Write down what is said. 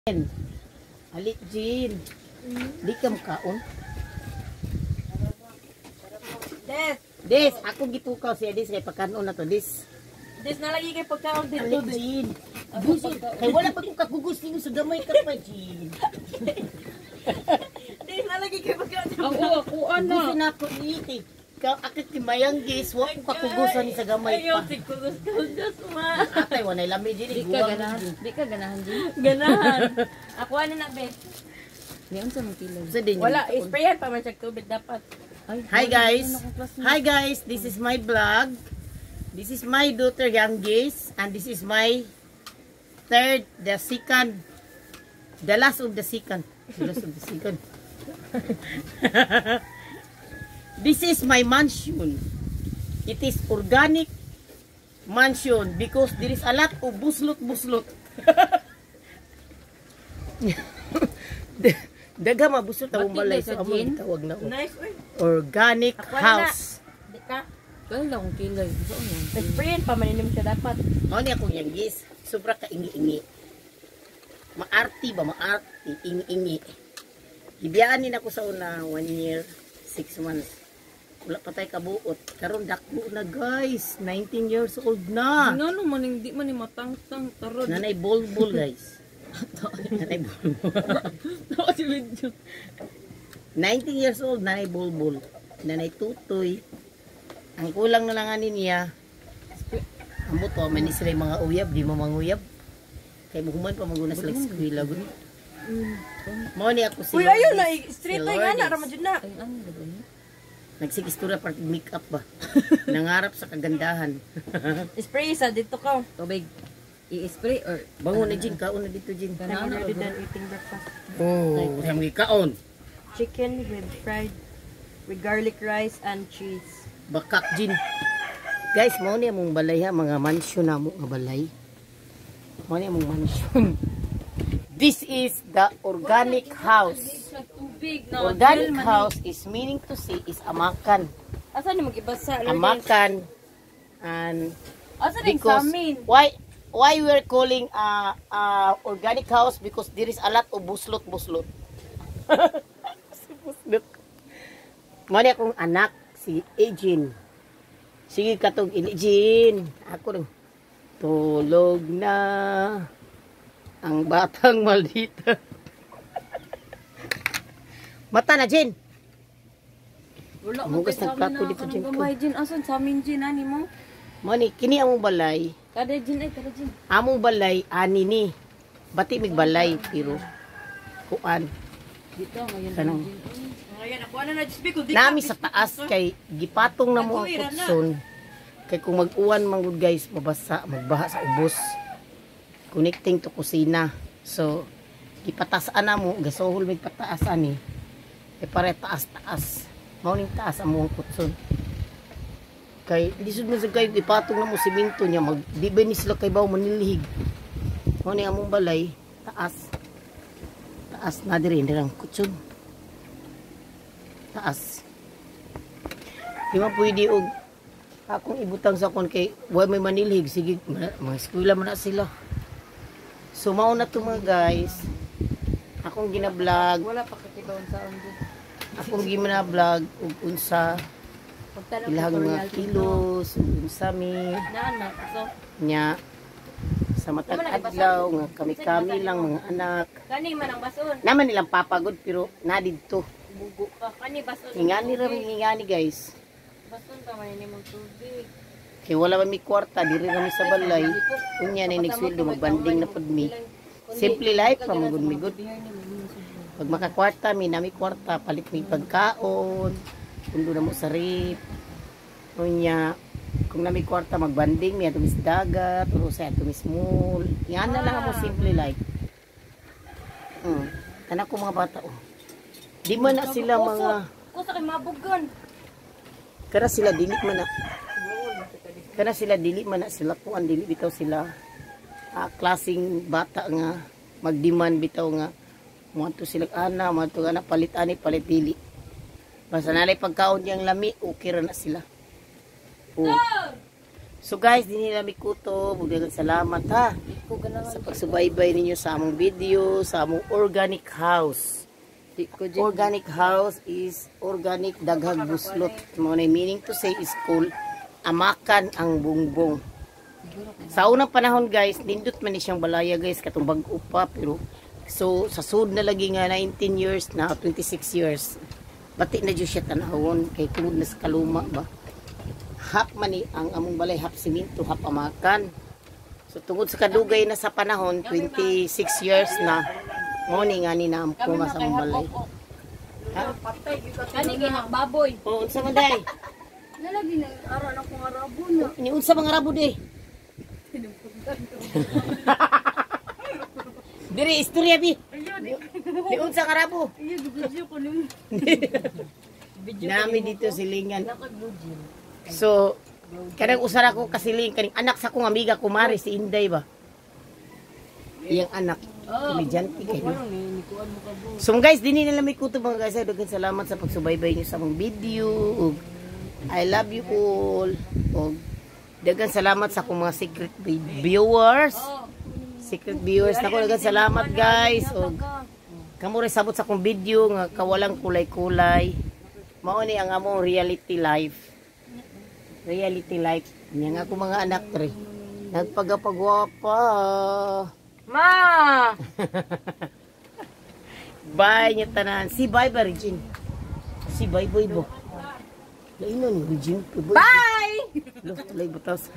Ali, Jean. Di ka makaon. Des, Des, ako gitukaw siya des kay pagkanon na to, des. Des na lagi kay pagkaon Ali, dito. Des. Jean. Gusto, kay wala pa ko kagugos nimo sa gamay ka pa, Jean. Des na lagi kay pagkaon dito. Ako, ako, ana. Gusto na ako ni kay ka akit ni Mayanggis, wa ko kakugusan ni sa gamay Ayaw, pa. si kugos kugos ma. Atay, wanay lami Jean, Di ka guwang ganahan. Jean. Di ka ganahan, Jin. Ganahan. Ako ano na, bet. Ni unsa man kilay. Sa din yun. Wala, isprayan pa man siya tubig dapat. Ay, Hi guys. Hi guys, this is my vlog. This is my daughter Yanggis and this is my third, the second, the last of the second. The last of the second. This is my mansion. It is organic mansion because there is a lot of buslot-buslot. Daga mabuslot ang Batik balay ba sa sa among gin? tawag na. Oh. Nice, uy. Organic Ako na. house. Di ka. Kaya lang akong kilay. Gusto ko yan. Isprayan pa man inom siya dapat. Mao ni akong yanggis. Sobra ka ingi-ingi. Maarti ba? Maarti. Ingi-ingi. Gibiyaan ni nako sa una, 1 year, 6 months. Wala pa tayo kabuot. Karon dako na guys. 19 years old na. Ngano man di man ni matangtang tarod. Nanay bulbul guys. Nanay bulbul. Tawa si video. 19 years old, nanay bulbul. Nanay tutoy. Ang kulang na lang ani niya, amo to, man ni sila yung mga uyab, di mo manguyab. Kay muhuman pa maguna sila sa eskwela gud. Mao ni ako si Uy, ayaw na, Lourdes. straight Si ay nga na, Lourdes. raman jud na. Ay, ano ba ni? Nagsigistura part make up ba? Nangarap sa kagandahan. Spray sa dito ka. Tubig. I-spray or Bango na Jin, kaon na dito Jin. I'm Ganahan already na done eating breakfast. Oh, sa mga kaon. Chicken with fried with garlic rice and cheese. Bakak Jin. Guys, mao ni among balay ha, mga mansion na mo nga balay. Mao ni among mansion. This is the organic house. Tubig na. Organic house is meaning to say is amakan. Asa ni magibasa? Lourdes? Amakan and Asa ni because samin? why we're calling organic house because there is a lot of buslot buslot. Si buslot. Mao ni akong anak si Ejin. Sige katong ini Jin. Ako rin. Tulog na ang batang maldita. Mata na Jin. Wala Ang hugas ng plato dito, Jin, ko. Gamay Jin, asan sa amin Jin ani mo? Mao ni kini among balay. Kada Jin ay kada Jin. Among balay ani ni. Bati mig balay pero kuan Dito ngayon. Kanang- Jin. Ngayon, ako na na just kung di nami sa taas kay gipatong na mo ang Nagkuwira na. kutson. Kay kung mag-uwan man gud guys, mabasa, magbaha sa ubos. Connecting to kusina. So gipatasan na mo, gasohol mig pataas ani. Kay pare taas-taas. Mao ning taas among kutson. Kay lisod mo sa kayo ipatong na mo simento niya mag di ba ni sila kay baw manilhig. Mao ni among balay taas. Taas na diri ang kutson. Taas. Di man pwede og akong ibutang sa kon kay wa may manilhig, sige mga eskwela man na sila. So mao na to mga guys. Akong gina-vlog, Wala pa katibaon sa Jin. Akong gina-vlog ug unsa Pagtanong ilahang mga tutorial dito. kilos ug unsa mi Naan na, so, nya sa matag adlaw nga kami-kami lang mga anak. Kani man ang bason. Naman nilang papagod pero na didto. Bugo ka. Kani bason. Ngingani ra mi ngingani guys. Bason pa man ini mong tubig. Kay wala man mi kwarta diri ra mi sa balay. Unya na nagsweldo magbanding na pud mi. Simple life pa man gud mi gud. Pag makakwarta mi nami kwarta palit mi pagkaon. Pundo na mo sa rep. Unya kung nami kwarta magbanding mi adto mis dagat or usay adto mis mall. Yan na lang amo simple life. Anak ko mga bata oh. Di man na sila mga Kusa kay mabugan. Kana sila dili man na. Kana sila dili man na sila kuan, dili bitaw sila klaseng bata nga magdemand bitaw nga moadto sila ana, moadto ana, palit ani, palit, dili. Basta nalay pagkaon diyang lami, okay ra na sila. Oh. So guys, dinhi na mi kutob. Ug daghang salamat ha Ko ganahan. sa pagsubaybay ninyo sa among video, sa among organic house. Di ko Jin. Organic house is organic daghag buslot. Mao na meaning to say is cool. Amakan ang bungbong. Sa unang panahon, guys, nindot man ni siyang balaya, guys, katong bag-o pa, pero so sa sud na lagi nga 19 years na, 26 years. Bati na jud siya tanawon kay tungod na sa kaluma ba. Half man ni ang among balay, half simento, half amakan. So tungod sa kadugay na sa panahon, 26 years na, mo ni nga ni naampo nga sa among balay. Kani kay hak baboy. Oh, unsa man day? Nalagi na ara na kong arabo na. Ni unsa mga rabo di? Diri istorya bi. Ni unsa nga rabo? Iyo, video ko nimo. Nami dito silingan. So kanang usara ko kasiling kaning anak sa akong amiga kumare si Inday ba. Iyang anak komedyante kayo. So guys, dinhi na lang may kutob, mga guys. Daghang salamat sa pagsubaybay niyo sa among video. Ug I love you all. Ug daghang salamat sa akong mga secret viewers. Secret viewers nako, daghang salamat, guys. Ug kamo rin sabot sa akong video nga kawalang kulay-kulay. Mao ni ang among reality life. Reality life. Niya nga ako mga anak tre. Nagpagapagwapa. Ma! Bye niya tanan. Si bye ba, Regine? Si bye boy bo. Lainon Regine. Bye! Lo, tulay butas.